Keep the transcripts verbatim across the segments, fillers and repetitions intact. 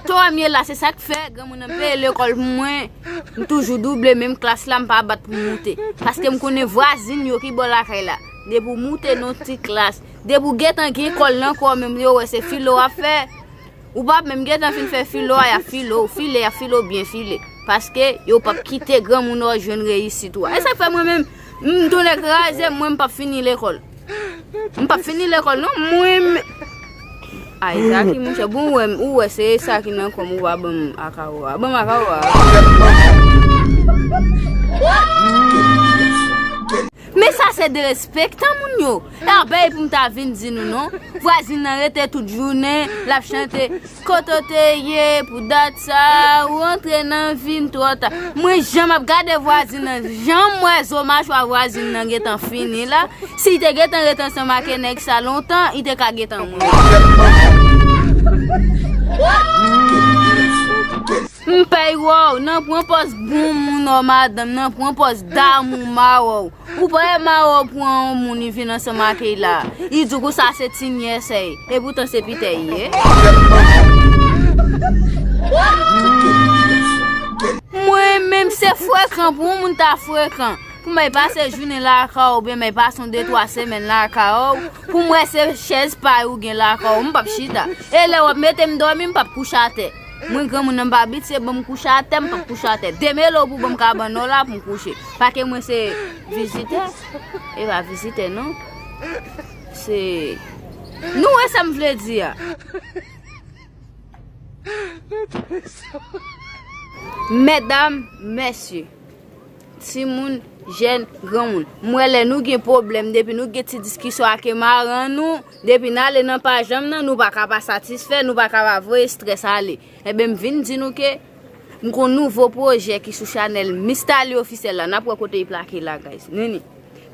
Sa w wè m ye la, se sa k fè granmoun nan peye lekòl pou mwen. M toujou double menm klas la, m pa bat pou moute. Paske m konnen vwazin yo ki bò lakay la. Depi w moute nan yon ti klas, depi w gentan gen kòl nan kò w menm, yo wè se filo w ap fè. Ou p ap menm gentan fin fè filo a, y ap file w, file, y ap file w byen file. Paske yo p ap kite granmoun nan jwenn reyisit ou a. E sa k fè mwen menm, m tounen kraze, mwen m p ap fini lekòl. M p ap fini lekòl non, mwen m... Ay, Zaki, monchè, bon, ou wè, ou wè, se sa ki nan kò m, ou pa ban m akawo a. Ban m akawo a. Men sa se derespektan moun yo. E a bay pou m ta vin di nou non. Vwazin nan rete tout jounen, l ap chante, kote w te ye pou dat sa, ou antre nan vi m twò ta. Mwen jan m ap gade vwazin nan, jan m wè zo machwa vwazin nan gentan fini la, si l te gentan ret ansanm ak nèg sa lontan, li te ka gentan mouri. M pèy wè w, nan pran pòz bon moun, ò madanm, nan pran pòz damou mawè w. Ou pa wè mawè w pran yon moun, li vin ansanm ak li la. Li di w konsa se ti nyès li, epoutan se pitèy li ye. Mwen menm se frekan pou yon moun ta frekan. Pou m al pase jounen lakay ou, oubyen m al pase yon de twa semèn lakay ou, pou m wè se chèz pay ou gen lakay ou, m p ap chita. E lè w ap mete m dòmi, m p ap kouche atè. Mwen granmoun nan m pa abitye ban m kouche atè, m p ap kouche atè. Demele w pou ban m kabann ou la pou m kouche. Paske mwen se vizitè. E pa vizitè non. Se... Nou wè sa m vle di a. Medam, mesye. Timoun, jèn, granmoun. M wè lè nou gen pwoblèm, depi nou gen ti diskisyon ak maran nou, depi n ale nan pajam nan, nou pa ka pa satisfè, nou pa ka pa voye estrès ale. Enben, m vin di nou ke m gon nouvo pwojè ki sou chanèl Mistali Ofisyèl la. N ap wè kote li plake la, guys. Nini.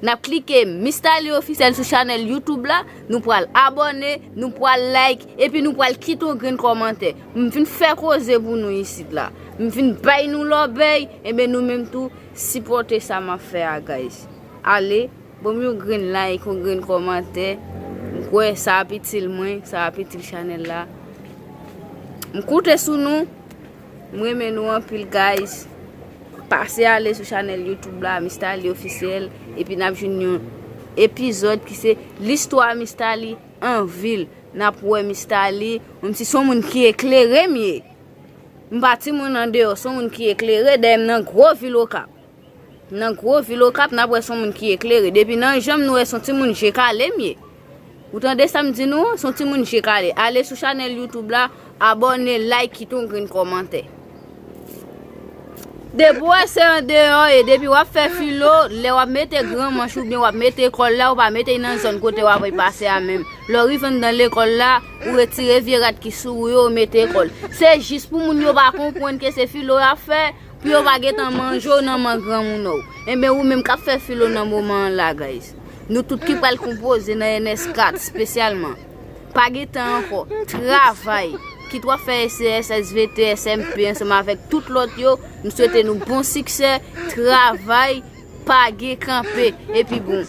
N ap klike Mistali Ofisyèl sou chanèl YouTube la. Nou pral abòne, nou pral like, epi nou pral kite yon grenn kòmantè. M vin fè koze pou nou isit la. M vin bay nou lòbèy, enben nou menm tou, sipòte sa m ap fè a, guys. Ale, ban m yon grenn like, yon grenn kòmantè. M kwè sa ap itil mwen, sa ap itil chanèl la. M konte sou nou. M renmen nou anpil, guys. Pase ale sou chanèl YouTube la, Mistali Ofisyèl, epi n ap jwenn yon epizòd ki se listwa Mistali an vil. N ap wè Mistali, menm si se yon moun ki eklere m ye. M pa timoun andeyò, se yon moun ki eklere, dayè m nan gwo vil Okap. Nan gwo vil Okap, n ap wè se yon moun ki eklere. Depi nan janm nou wè se yon timoun je kale m ye. Ou tande sa m di nou an? Se yon timoun je kale. Ale sou chanèl YouTube la, abòne, like, kite yon grenn kòmantè. Depi w wè se andeyò e depi w ap fè filo, lè w ap mete gran manch oubyen w ap mete kòl la, ou pa mete l nan zòn kote w ap pase a menm. Lè w rive anndan lekòl la, ou retire vye rad ki sou ou yo, ou mete kòl. Se jis pou moun yo pa konprann ke se filo y ap fè, pou yo pa gentan manje w nan men granmoun ou. Enben, ou menm k ap fè filo nan moman an la, guys. Nou tout ki pral konpoze nan N S kat espesyalman. Pa gen tan ankò. Travay. Kit w ap fè S C S, S V T, S M P ansanm avèk tout lòt yo, m swete nou bon siksè. Travay, pa gen kanpe. Epi bon,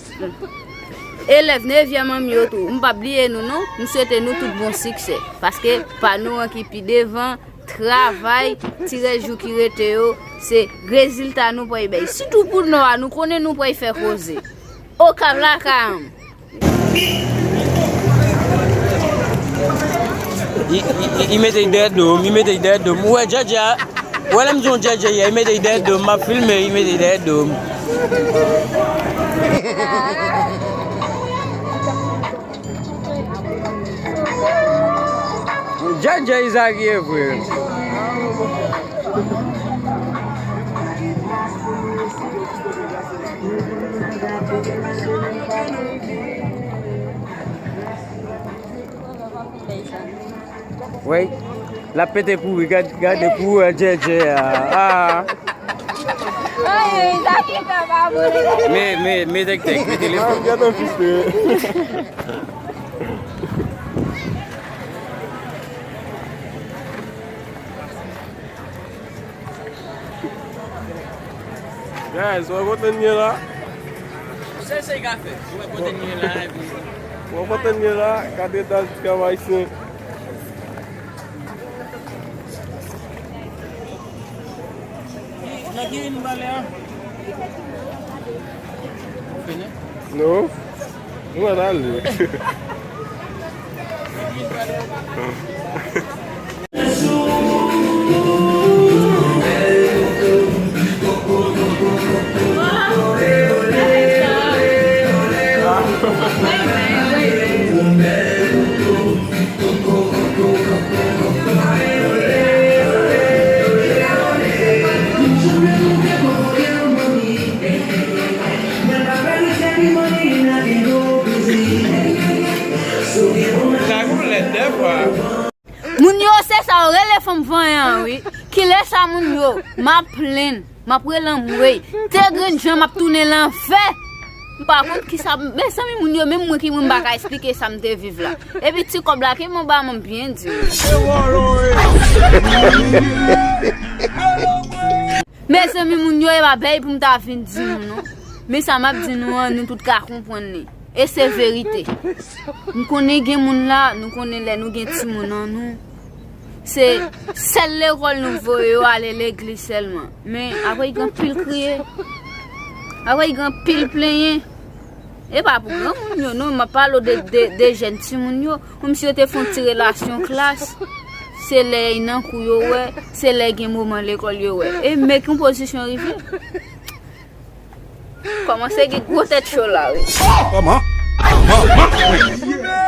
elèv nevyèm an m yo tou, m p ap bliye nou non. M swete nou tout bon siksè. Paske pa nou an ki pi devan. Travay, ti rès jou ki rete yo, se rezilta nou pral bay. Sitou pou Nò a, nou konnen nou pral fè koze. Okap lakay an. Li, li, li, li mete dèyè do m, li mete dèyè do m. Ou wè Djèdjè a? Ou wè lè m di w Djèdjè yè, li mete dèyè do m, m ap filme, li mete dèyè do m. Djèdjè Izaki e vre. Wi. L ap pete kouri, gad, gade kouri Djèdjè a. Ah. Ay, sa ki fè pa bon. Men, men, men tèktèk, men telefòn. Gad, gad an fis. Guys, wè kote n ye la? Chèche kafe. Wè kote n ye la, epi wè kote n ye la, katedral ti kaway sen. Non. Mwen ale. Moun yo se sa yo rele fanm vanyan an, wi. Kilè sa moun yo? M ap plenn. M ap rele anmwey. Te grenn jan m ap tounen lanfè. M pa konn kisa, mezanmi, moun yo, menm mwen ki mwen m pa ka esplike sa m te viv la. Epi ti kòb la, ke mwen ba mwen byen di. Mezanmi, moun yo, e pa bèy pou m ta vin di nou, non. Men sa m ap di nou an, nou tout ka konprann li. E se verite. M konnen gen moun la, nou konnen lè nou gen timoun an nou. Se sèl lekòl nou voye yo ale legliz sèlman. Men apre gen anpil kriye. Apre gen anpil plenyen. E pa pou granmoun yo, non, m ap pale de, de, de jèn timoun yo. Kòmsi yo te fè yon ti relasyon klas. Se lè y nan kou yo wè, se lè gen moman lekòl yo wè. E men ki yon pozisyon rive. Kòmanse gen gwo tèt cho la, wi. Kòman? Kòman?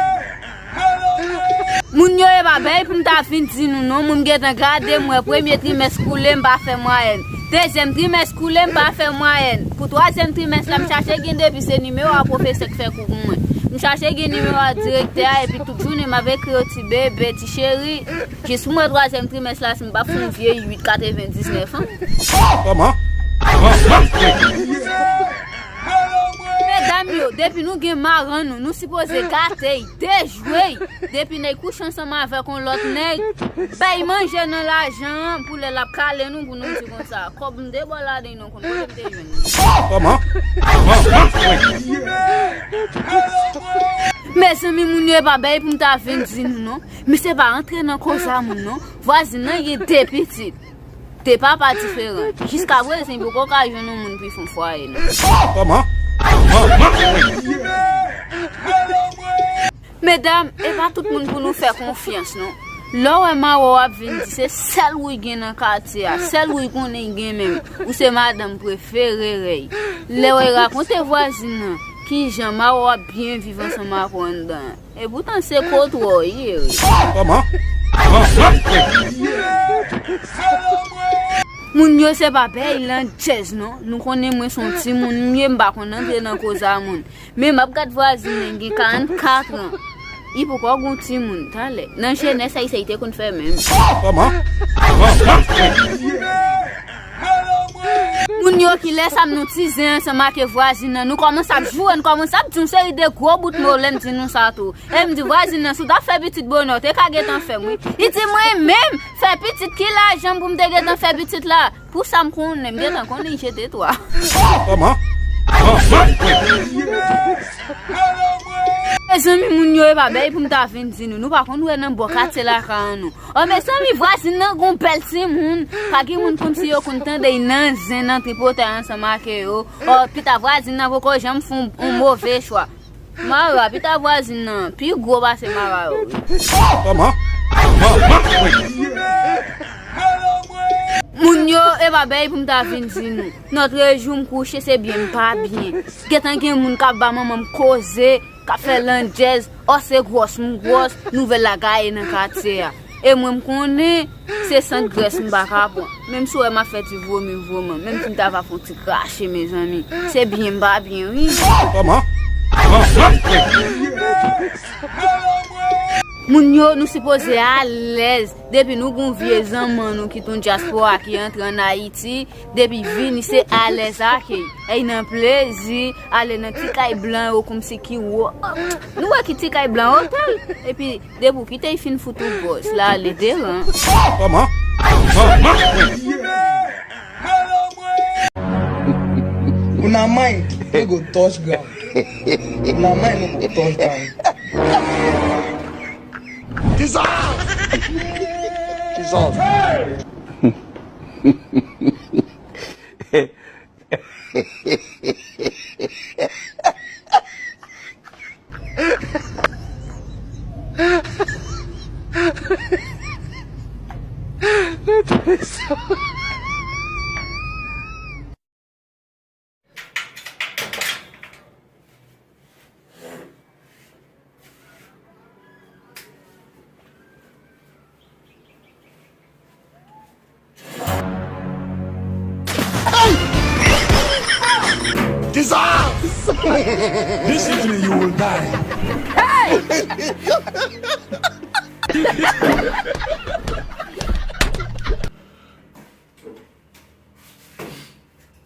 Moun yo e pa bèy pou m ta vin di nou non, moun gentan gade m wè premye trimès koule m pa fè mwayèn. Dezyèm trimès koule m pa fè mwayèn. Pou twazyèm trimès la m chache gen depi se nimewo a pwofesè k fè kou pou mwen. M chache gen nimewo a direktè a epi tout jounen m ap ekri yo ti bebe, ti cheri. Jis pou mwen twazyèm trimès la si m pa fè yon vye uit katrevendiznèf an. Kòman? Medam yo, depi nou gen maran nou, nou sipoze gate y, dejwe y. Depi nèg kouche ansanm avèk yon lòt nèg, bay manje nan lajan an pou lè l ap kale nou pou nou di konsa, kòb m de bò ladan y non konn kote m te jwenn li. Kòman? Mezanmi, moun yo e pa bay pou m ta vin di nou non. Men se pa antre nan koze a moun non. Vwazin nan gen de pitit. De papa diferan. Jiska prezan, li poko ka jwenn yon moun pou l fè yon fwaye non. Kòman? Medam, e pa tout moun pou nou fè konfyans non. Lè w wè mawo w ap vin di se sèl ou l gen nan katye a, sèl ou l konnen l gen menm, ou se madanm prefere rèy. Lè w wè l rakonte vwazin nan kijan mawo w ap byen viv ansanm ak ou anndan an. Epoutan se kotwo w ye wi. Kòman? Moun yo se pa bèy landjèz non. Nou konnen mwen se yon timoun m ye, m pa konn antre nan koze a moun. Men m ap gad vwazin nan gen karannkat an. Li poko gen yon timoun, talè. Nan jenès ayisyen li te konn fè menm. Kòman? Moun yo kilè sa m nou ti zen ansanm ak vwazin nan. Nou kòmanse ap joure, nou kòmanse ap di yon seri de gwo bout mo lè m di nou sa tou. E m di vwazin nan, si w t ap fè pitit bonè, w te ka gentan fè m wi. Li di mwen menm, fè pitit ki lajan m pou m te gentan fè pitit la. Pou sa m konnen, m gentan konnen jete twa. Kòman? Mezanmi, moun yo e pa bèy pou m ta vin di nou. Nou pa konn wè nan bò katye lakay an nou. O mezanmi, vwazin nan gon bèl timoun. Pa gen moun kòmsi yo konn tande y nan zen nan tripotay ansanm ak yo. O pita vwazin nan poko janm fè yon, yon move chwa. Mara, pita vwazin nan pi gwo pase mara yo wi. Kòman? Moun yo e pa bèy pou m ta vin di nou. Nòt rejou m kouche se byen m pa byen. Gentan gen moun k ap ba manman m koze, k ap fè landjèz, o se gwòs m gwòs, nouvèl la gaye nan katye a. E mwen m konnen se sant grès m pa ka pran. Menm si w wè m ap fè ti vomi voman, menm si m ta va fè yon ti krache mezanmi. Se byen m pa byen wi. Kòman? Moun yo nou sipoze alèz. Depi nou gon vye zanmi nou ki t yon dyaspora ki antre ann Ayiti, depi vini se alèz akèy. Ay nan plezi, ale nan ti kay blan yo kòmsi ki wo. Nou wè ki ti kay blan otèl. Epi depi w kite y fin fout ou bòz la ale deran. Kòman? Una mind no go touch ground. Una mind no go touch ground. Jesus! Jesus! Hey! Jesus! This is me, you will die.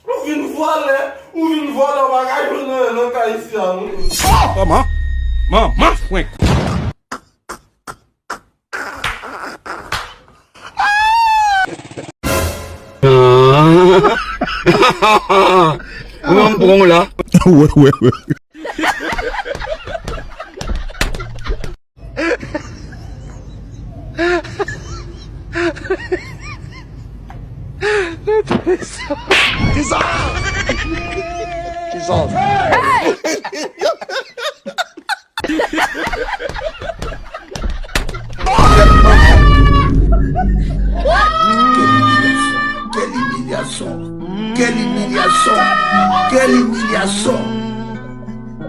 Ou vin vòlè, ou vin vòlè, ou pa ka jwenn anyen nan kay isi a, non. Manman, manman frenk. Ou menm pran w la. Wè, wè, wè. Kisa? Kisa? Quelle humiliation! Quelle humiliation! Quelle humiliation! Quelle humiliation!